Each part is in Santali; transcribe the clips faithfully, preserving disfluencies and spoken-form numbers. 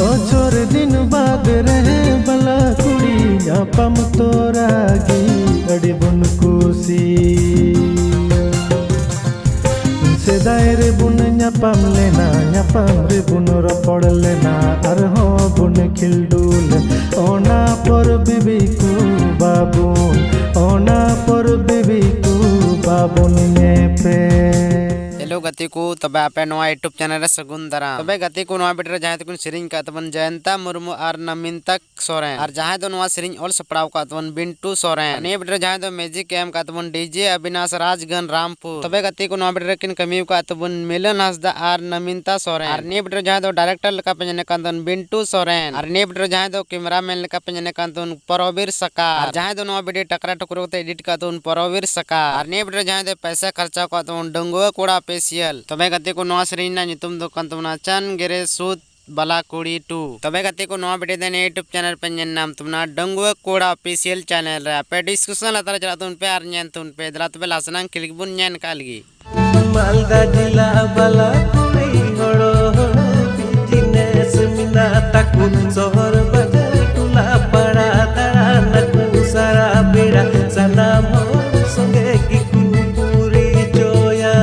ᱵᱚᱪᱷᱚᱨ ᱫᱤᱱ ᱵᱟᱫ ᱨᱮ ᱵᱟᱞᱟ ᱠᱩᱲᱤ ᱧᱟᱯᱟᱢ ᱛᱚᱨᱟ ᱜᱮ ᱟᱹᱰᱤ ᱵᱚᱱ ᱠᱩᱥᱤ᱾ ᱥᱮᱫᱟᱭ ᱨᱮᱵᱚᱱ ᱧᱟᱯᱟᱢ ᱞᱮᱱᱟ, ᱧᱟᱯᱟᱢ ᱨᱮᱵᱚᱱ ᱨᱚᱯᱚᱲ ᱞᱮᱱᱟ, ᱟᱨᱦᱚᱸ ᱵᱚᱱ ᱠᱷᱤᱞᱰᱩ ᱞᱮᱱᱟ᱾ ᱚᱱᱟ ᱯᱚᱨ ᱵᱤᱵᱤ ᱠᱚ ᱵᱟᱵᱚᱱ, ᱚᱱᱟ ᱯᱚᱨ ᱵᱤᱵᱤ ᱠᱚ ᱵᱟᱵᱚᱱ ᱧᱮᱯᱮᱞ᱾ ᱦᱮᱞᱳ ᱜᱟᱛᱮ ᱠᱚ, ᱛᱚᱵᱮ ᱟᱯᱮ ᱱᱚᱣᱟ YouTube ᱪᱮᱱᱮᱞ ᱨᱮ ᱥᱟᱹᱜᱩᱱ ᱫᱟᱨᱟᱢ᱾ ᱛᱚᱵᱮ ᱜᱟᱛᱮ ᱠᱚ, ᱱᱚᱣᱟ ᱵᱷᱤᱰᱤᱭᱳ ᱨᱮ ᱡᱟᱦᱟᱸᱭ ᱫᱚᱠᱤᱱ ᱥᱮᱨᱮᱧ ᱠᱟᱜ ᱛᱟᱵᱚᱱ ᱡᱚᱭᱚᱱᱛᱟ ᱢᱩᱨᱢᱩ ᱟᱨ ᱱᱟᱢᱤᱱᱛᱟ ᱥᱚᱨᱮᱱ, ᱟᱨ ᱡᱟᱦᱟᱸᱭ ᱫᱚ ᱱᱚᱣᱟ ᱥᱮᱨᱮᱧ ᱚᱞ ᱥᱟᱯᱲᱟᱣ ᱠᱟᱜ ᱛᱟᱵᱚᱱ ᱵᱤᱱᱴᱩ ᱥᱚᱨᱮᱱ, ᱟᱨ ᱱᱤᱭᱟᱹ ᱵᱷᱤᱰᱤᱭᱳ ᱨᱮ ᱡᱟᱦᱟᱸᱭ ᱫᱚ ᱢᱤᱭᱩᱡᱤᱠ ᱮ ᱮᱢ ᱠᱟᱜ ᱛᱟᱵᱚᱱ ᱰᱤᱡᱮ ᱟᱵᱤᱱᱟᱥ ᱨᱟᱡᱽᱜᱚᱱ ᱨᱟᱢᱯᱩᱨ᱾ ᱛᱚᱵᱮ ᱜᱟᱛᱮ ᱠᱚ, ᱱᱚᱣᱟ ᱵᱷᱤᱰᱤᱭᱳ ᱨᱮᱠᱤᱱ ᱠᱟᱹᱢᱤ ᱠᱟᱜ ᱛᱟᱵᱚᱱ ᱢᱤᱞᱚᱱ ᱦᱟᱸᱥᱫᱟ ᱟᱨ ᱱᱟᱢᱤᱱᱛᱟ ᱥᱚᱨᱮᱱ, ᱟᱨ ᱱᱤᱭᱟᱹ ᱵᱷᱤᱰᱤᱭᱳ ᱨᱮ ᱡᱟᱦᱟᱸᱭ ᱫᱚ ᱰᱟᱭᱨᱮᱠᱴᱚᱨ ᱞᱮᱠᱟ ᱯᱮ ᱧᱮᱞᱮ ᱠᱟᱱ ᱛᱟᱵᱚᱱ ᱵᱤᱱᱴᱩ ᱥᱚᱨᱮᱱ, ᱟᱨ ᱱᱤᱭᱟᱹ ᱵᱷᱤᱰᱤᱭᱳ ᱨᱮ ᱡᱟᱦᱟᱸᱭ ᱫᱚ ᱠᱮᱢᱮᱨᱟᱢᱮᱱ ᱞᱮᱠᱟ ᱯᱮ ᱧᱮᱞᱮ ᱠᱟᱱ ᱛᱟᱵᱚᱱ ᱯᱨᱚᱵᱤᱨ ᱥᱟᱠᱟ, ᱟᱨ ᱡᱟᱦᱟᱸᱭ ᱫᱚ ᱱᱚᱣᱟ ᱵᱷᱤᱰᱤᱭᱳ ᱴᱟᱠᱨᱟ ᱴᱩᱠᱨᱟ ᱠᱟᱛᱮ ᱮᱰᱤᱴ ᱠᱟᱜ ᱛᱟᱵᱚᱱ ᱯᱨᱚᱵᱤᱨ ᱥᱟᱠᱟ, ᱟᱨ ᱱᱤᱭᱟᱹ ᱵᱷᱤᱰᱤᱭᱳ ᱨᱮ ᱡᱟᱦᱟᱸᱭ ᱫᱚ ᱯᱚᱭᱥᱟ ᱠᱷᱚᱨᱪᱟ ᱠᱟᱜ ᱛᱟᱵᱚᱱ ᱰᱟᱺᱜᱩᱣᱟᱹ ᱠᱚᱲᱟ ᱚᱯᱷᱤᱥᱤᱭᱟᱞ᱾ ᱛᱚᱵᱮ ᱜᱟᱛᱮ ᱠᱚ, ᱱᱚᱣᱟ ᱥᱮᱨᱮᱧ ᱨᱮᱱᱟᱜ ᱧᱩᱛᱩᱢ ᱫᱚ ᱠᱟᱱ ᱛᱟᱵᱚᱱᱟ ᱪᱟᱱ ᱜᱮᱨᱮ ᱥᱩᱫ ᱵᱟᱞᱟ ᱠᱩᱲᱤ ᱴᱩ᱾ ᱛᱚᱵᱮ ᱜᱟᱛᱮ ᱠᱚ, ᱱᱚᱣᱟ ᱵᱷᱤᱰᱤᱭᱳ ᱫᱚ ᱱᱤᱭᱟᱹ YouTube ᱪᱮᱱᱮᱞ ᱯᱮ ᱧᱮᱞ ᱧᱟᱢ ᱛᱟᱵᱚᱱᱟ ᱰᱟᱺᱜᱩᱣᱟᱹ ᱠᱚᱲᱟ ᱚᱯᱷᱤᱥᱤᱭᱟᱞ ᱪᱮᱱᱮᱞ ᱨᱮ᱾ ᱟᱯᱮ ᱰᱤᱥᱠᱨᱤᱯᱥᱚᱱ ᱞᱟᱛᱟᱨ ᱨᱮ ᱪᱟᱞᱟᱜ ᱛᱟᱵᱚᱱ ᱯᱮ ᱟᱨ ᱧᱮᱞ ᱛᱟᱵᱚᱱ ᱯᱮ᱾ ᱫᱮᱞᱟ ᱛᱚᱵᱮ ᱞᱟᱦᱟ ᱥᱮᱱᱟᱝ ᱠᱞᱤᱯ ᱵᱚᱱ ᱧᱮᱞ ᱠᱟᱜ ᱞᱮᱜᱮ᱾ ᱢᱟᱞᱫᱟ ᱡᱤᱞᱟ ᱵᱟᱞᱟ ᱠᱩᱲᱤ ᱦᱚᱲ ᱦᱚᱲ ᱵᱤᱡᱽᱱᱮᱥ ᱢᱮᱱᱟᱜ ᱛᱟᱠᱚ, ᱥᱚᱦᱚᱨ ᱵᱟᱡᱟᱨ ᱴᱚᱞᱟ ᱯᱟᱲᱟ ᱫᱟᱬᱟᱱᱟᱠᱚ ᱥᱟᱨᱟ ᱵᱮᱲᱟ, ᱥᱟᱱᱟᱢ ᱦᱚᱲ ᱥᱚᱸᱜᱮ ᱜᱮᱠᱚ ᱯᱚᱨᱤᱪᱚᱭᱟ᱾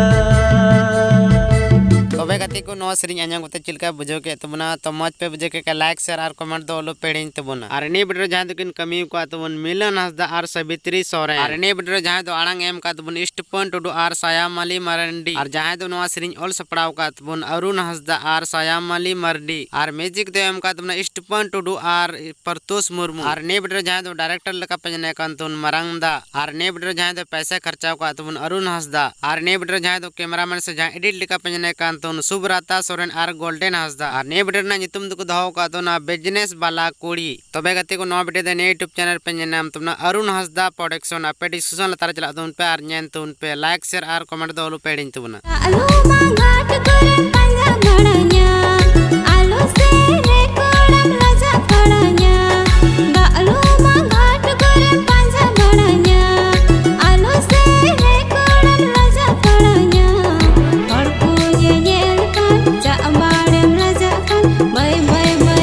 ᱛᱚᱵᱮ ᱜᱟᱛᱮ ᱠᱚ, ᱱᱚᱣᱟ ᱥᱮᱨᱮᱧ ᱟᱸᱡᱚᱢ ᱠᱟᱛᱮ ᱪᱮᱫ ᱞᱮᱠᱟ ᱵᱩᱡᱷᱟᱹᱣ ᱠᱮᱫ ᱛᱟᱵᱚᱱᱟ? ᱛᱚ ᱢᱚᱡᱽ ᱯᱮ ᱵᱩᱡᱷᱟᱹᱣ ᱠᱮᱫ ᱠᱷᱟᱱ ᱞᱟᱭᱤᱠ, ᱥᱮᱭᱟᱨ ᱟᱨ ᱠᱚᱢᱮᱱᱴ ᱫᱚ ᱟᱞᱚ ᱯᱮ ᱦᱤᱲᱤᱧ ᱛᱟᱵᱚᱱᱟ᱾ ᱟᱨ ᱱᱤᱭᱟᱹ ᱵᱷᱤᱰᱤᱭᱳ ᱨᱮ ᱡᱟᱦᱟᱸᱭ ᱫᱚᱠᱤᱱ ᱠᱟᱹᱢᱤ ᱟᱠᱟᱫ ᱛᱟᱵᱚᱱ ᱢᱤᱞᱚᱱ ᱦᱟᱸᱥᱫᱟ ᱟᱨ ᱥᱟᱵᱤᱛᱨᱤ ᱥᱚᱨᱮᱱ, ᱟᱨ ᱱᱤᱭᱟᱹ ᱵᱷᱤᱰᱤᱭᱳ ᱨᱮ ᱡᱟᱦᱟᱸᱭ ᱫᱚ ᱟᱲᱟᱝ ᱮᱢ ᱟᱠᱟᱫ ᱛᱟᱵᱚᱱ ᱥᱴᱤᱯᱷᱚᱱ ᱴᱩᱰᱩ ᱟᱨ ᱥᱟᱭᱟᱢᱟᱞᱤ ᱢᱟᱨᱟᱱᱰᱤ, ᱟᱨ ᱡᱟᱦᱟᱸᱭ ᱫᱚ ᱱᱚᱣᱟ ᱥᱮᱨᱮᱧ ᱚᱞ ᱥᱟᱯᱲᱟᱣ ᱟᱠᱟᱫ ᱛᱟᱵᱚᱱ ᱟᱨᱩᱱ ᱦᱟᱸᱥᱫᱟ ᱟᱨ ᱥᱟᱭᱟᱢᱟᱞᱤ ᱢᱟᱨᱰᱤ, ᱟᱨ ᱢᱤᱭᱩᱡᱤᱠ ᱫᱚ ᱮᱢ ᱟᱠᱟᱫ ᱛᱟᱵᱚᱱᱟ ᱥᱴᱤᱯᱷᱚᱱ ᱴᱩᱰᱩ ᱟᱨ ᱯᱨᱚᱛᱩᱥ ᱢᱩᱨᱢᱩ, ᱟᱨ ᱱᱤᱭᱟᱹ ᱵᱷᱤᱰᱤᱭᱳ ᱨᱮ ᱡᱟᱦᱟᱸᱭ ᱫᱚ ᱰᱟᱭᱨᱮᱠᱴᱚᱨ ᱞᱮᱠᱟ ᱯᱮ ᱧᱮᱞᱮ ᱠᱟᱱ ᱛᱟᱵᱚᱱ ᱢᱟᱨᱟᱝ ᱫᱟ, ᱟᱨ ᱱᱤᱭᱟᱹ ᱵᱷᱤᱰᱤᱭᱳ ᱨᱮ ᱡᱟᱦᱟᱸᱭ ᱫᱚ ᱯᱚᱭᱥᱟ ᱠᱷᱚᱨᱪᱟ ᱟᱠᱟᱫ ᱛᱟᱵᱚᱱ ᱟᱨᱩᱱ ᱦᱟᱸᱥᱫᱟ, ᱟᱨ ᱱᱤᱭᱟᱹ ᱵᱷᱤᱰᱤᱭᱳ ᱨᱮ ᱡᱟᱦᱟᱸᱭ ᱫᱚ ᱠᱮᱢᱮᱨᱟᱢᱮᱱ ᱥᱮ ᱡᱟᱦᱟᱸᱭ ᱮᱰᱤᱴ ᱞᱮᱠᱟ ᱯᱮ ᱧᱮᱞᱮ ᱠᱟᱱ ᱛᱟᱵᱚᱱ ᱥᱩᱵᱨᱟᱛᱟ ᱥᱚᱨᱮᱱ ᱟᱨ ᱜᱳᱞᱰᱮᱱ ᱦᱟᱸᱥᱫᱟ, ᱟᱨ ᱱᱤᱭᱟᱹ ᱵᱷᱤᱰᱤᱭᱳ ᱨᱮᱱᱟᱜ ᱧᱩᱛᱩᱢ ᱫᱚᱠᱚ ᱫᱚᱦᱚ ᱟᱠᱟᱫ ᱛᱟᱵᱚᱱᱟ ᱵᱤᱡᱽᱱᱮᱥ ᱵᱟᱞᱟ ᱠᱩᱲᱤ᱾ ᱛᱚᱵᱮ ᱜᱟᱛᱮ ᱠᱚ, ᱱᱚᱣᱟ ᱵᱷᱤᱰᱤᱭᱳ ᱫᱚ ᱱᱤᱭᱟᱹ YouTube ᱪᱮᱱᱮᱞ ᱯᱮ ᱧᱮᱞ ᱧᱟᱢ ᱛᱟᱵᱚᱱᱟ ᱟᱨᱩᱱ ᱦᱟᱸᱥᱫᱟ ᱯᱨᱚᱰᱟᱠᱥᱚᱱ᱾ ᱟᱯᱮ ᱰᱤᱥᱠᱨᱤᱯᱥᱚᱱ ᱞᱟᱛᱟᱨ ᱨᱮ ᱪᱟᱞᱟᱜ ᱛᱟᱵᱚᱱ ᱯᱮ ᱟᱨ ᱧᱮᱞ ᱛᱟᱵᱚᱱ ᱯᱮ, ᱞᱟᱭᱤᱠ, ᱥᱮᱭᱟᱨ ᱟᱨ ᱠᱚᱢᱮᱱᱴ ᱫᱚ ᱟᱞᱚ ᱯᱮ ᱦᱤᱲᱤᱧ ᱛᱟᱵᱚᱱᱟ᱾ ᱟᱞᱚ ᱢᱟ ᱜᱷᱟᱴ ᱠᱚᱨᱮᱢ ᱯᱟᱸᱡᱟ ᱵᱟᱲᱟᱧᱟ, ᱟᱞᱚ ᱥᱮ ᱨᱮ ᱠᱚᱲᱟᱢ ᱞᱟᱡᱟ ᱯᱟᱲᱟᱧᱟ᱾ ᱟᱞᱚ ᱢᱟ ᱜᱷᱟᱴ ᱠᱚᱨᱮᱢ ᱯᱟᱸᱡᱟ ᱵᱟᱲᱟᱧᱟ, ᱟᱞᱚ ᱥᱮ ᱨᱮ ᱠᱚᱲᱟᱢ ᱞᱟᱡᱟ ᱯᱟᱲᱟᱧᱟ᱾ ᱦᱚᱲ ᱠᱚ ᱧᱮᱧᱮᱞ ᱠᱷᱟᱱ ᱪᱟᱜ ᱵᱟᱲᱮᱢ ᱞᱟᱡᱟᱜ ᱠᱷᱟᱱ, ᱵᱟᱹᱭ ᱵᱟᱹᱭ ᱵᱟᱹᱭ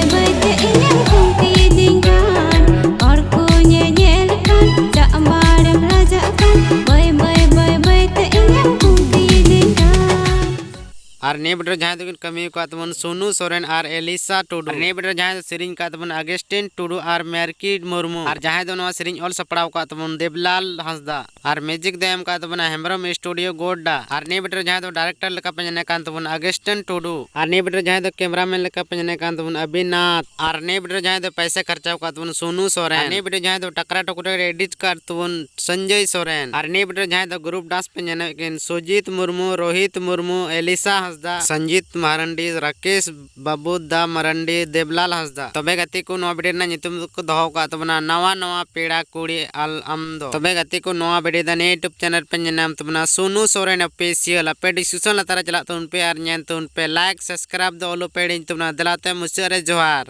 ᱟᱨ ᱱᱤᱭᱟᱹ video ᱨᱮ ᱡᱟᱦᱟᱸᱭ ᱫᱚᱠᱤᱱ ᱠᱟᱹᱢᱤ ᱟᱠᱟᱫ ᱛᱟᱵᱚᱱ ᱥᱳᱱᱩ ᱥᱚᱨᱮᱱ ᱟᱨ ᱮᱞᱤᱥᱟ ᱴᱩᱰᱩ᱾ ᱟᱨ ᱱᱤᱭᱟᱹ video ᱨᱮ ᱡᱟᱦᱟᱸᱭ ᱫᱚ ᱥᱮᱨᱮᱧ ᱟᱠᱟᱫ ᱛᱟᱵᱚᱱ ᱟᱜᱮᱥᱴᱤᱱ ᱴᱩᱰᱩ ᱟᱨ ᱢᱮᱨᱠᱤᱰ ᱢᱩᱨᱢᱩ᱾ ᱟᱨ ᱡᱟᱦᱟᱸᱭ ᱫᱚ ᱱᱚᱣᱟ ᱥᱮᱨᱮᱧ ᱚᱞ ᱥᱟᱯᱲᱟᱣ ᱟᱠᱟᱫ ᱛᱟᱵᱚᱱ ᱫᱮᱵᱽᱞᱟᱞ ᱦᱟᱸᱥᱫᱟ᱾ ᱟᱨ music ᱫᱚ ᱮᱢ ᱟᱠᱟᱫ ᱛᱟᱵᱚᱱᱟ ᱦᱮᱢᱵᱨᱚᱢ ᱥᱴᱩᱰᱤᱭᱳ ᱜᱳᱰᱰᱟ᱾ ᱟᱨ ᱱᱤᱭᱟᱹ video ᱨᱮ ᱡᱟᱦᱟᱸᱭ ᱫᱚ director ᱞᱮᱠᱟ ᱯᱮ ᱧᱮᱞᱮ ᱠᱟᱱ ᱛᱟᱵᱚᱱᱟ ᱟᱜᱮᱥᱴᱤᱱ ᱴᱩᱰᱩ᱾ ᱟᱨ ᱱᱤᱭᱟᱹ video ᱨᱮ ᱡᱟᱦᱟᱸᱭ ᱫᱚ cameraman ᱞᱮᱠᱟ ᱯᱮ ᱧᱮᱞᱮ ᱠᱟᱱ ᱛᱟᱵᱚᱱᱟ ᱟᱵᱤᱱᱟᱛᱷ᱾ ᱟᱨ ᱱᱤᱭᱟᱹ video ᱨᱮ ᱡᱟᱦᱟᱸᱭ ᱫᱚ ᱯᱟᱭᱥᱟ ᱠᱷᱚᱨᱪᱟ ᱟᱠᱟᱫ ᱛᱟᱵᱚᱱ ᱥᱳᱱᱩ ᱥᱚᱨᱮᱱ᱾ ᱟᱨ ᱱᱤᱭᱟᱹ video ᱨᱮ ᱡᱟᱦᱟᱸᱭ ᱫᱚ ᱴᱟᱠᱨᱟ ᱴᱩᱠᱨᱟ ᱨᱮ edit ᱟᱠᱟᱫ ᱛᱟᱵᱚᱱ ᱥᱚᱧᱡᱚᱭ ᱥᱚᱨᱮᱱ᱾ ᱟᱨ ᱱᱤᱭᱟᱹ video ᱨᱮ ᱡᱟᱦᱟᱸᱭ ᱫᱚ group dance ᱯᱮ ᱧᱮᱞᱮᱫ ᱠᱤᱱ ᱥᱩᱡᱤᱛ ᱢᱩᱨᱢᱩ, ᱨᱳᱦᱤᱛ ᱢᱩᱨᱢᱩ, ᱮᱞᱤᱥᱟ ᱦᱟᱸᱥᱫᱟ, ᱥᱚᱧᱡᱤᱛ ᱢᱟᱨᱟᱱᱰᱤ, ᱨᱟᱠᱮᱥ ᱵᱟᱵᱩ ᱫᱟ ᱢᱟᱨᱟᱱᱰᱤ, ᱫᱮᱵᱽᱞᱟᱞ ᱦᱟᱸᱥᱫᱟ᱾ ᱛᱚᱵᱮ ᱜᱟᱛᱮ ᱠᱚ, ᱱᱚᱣᱟ video ᱨᱮᱱᱟᱜ ᱧᱩᱛᱩᱢ ᱫᱚᱠᱚ ᱫᱚᱦᱚ ᱟᱠᱟᱫ ᱛᱟᱵᱚᱱᱟ ᱱᱟᱣᱟ ᱱᱟᱣᱟ ᱯᱮᱲᱟ ᱠᱩᱲᱤ ᱟᱞ ᱟᱢ ᱫᱚ᱾ ᱛᱚᱵᱮ ᱜᱟᱛᱮ ᱠᱚ, ᱱᱚᱣᱟ video ᱫᱚ ᱱᱤᱭᱟᱹ YouTube channel ᱯᱮ ᱧᱮᱞ ᱧᱟᱢ ᱛᱟᱵᱚᱱᱟ ᱥᱳᱱᱩ ᱥᱚᱨᱮᱱ Official᱾ ᱟᱯᱮ description ᱞᱟᱛᱟᱨ ᱨᱮ ᱪᱟᱞᱟᱜ ᱛᱟᱵᱚᱱ ᱯᱮ ᱟᱨ ᱧᱮᱞ ᱛᱟᱵᱚᱱ ᱯᱮ, like subscribe ᱫᱚ ᱟᱞᱚ ᱯᱮ ᱦᱤᱲᱤᱧ ᱛᱟᱵᱚᱱᱟ᱾ ᱫᱮᱞᱟ ᱛᱮ ᱢᱩᱪᱟᱹᱫ ᱨᱮ ᱡᱚᱦᱟᱨ᱾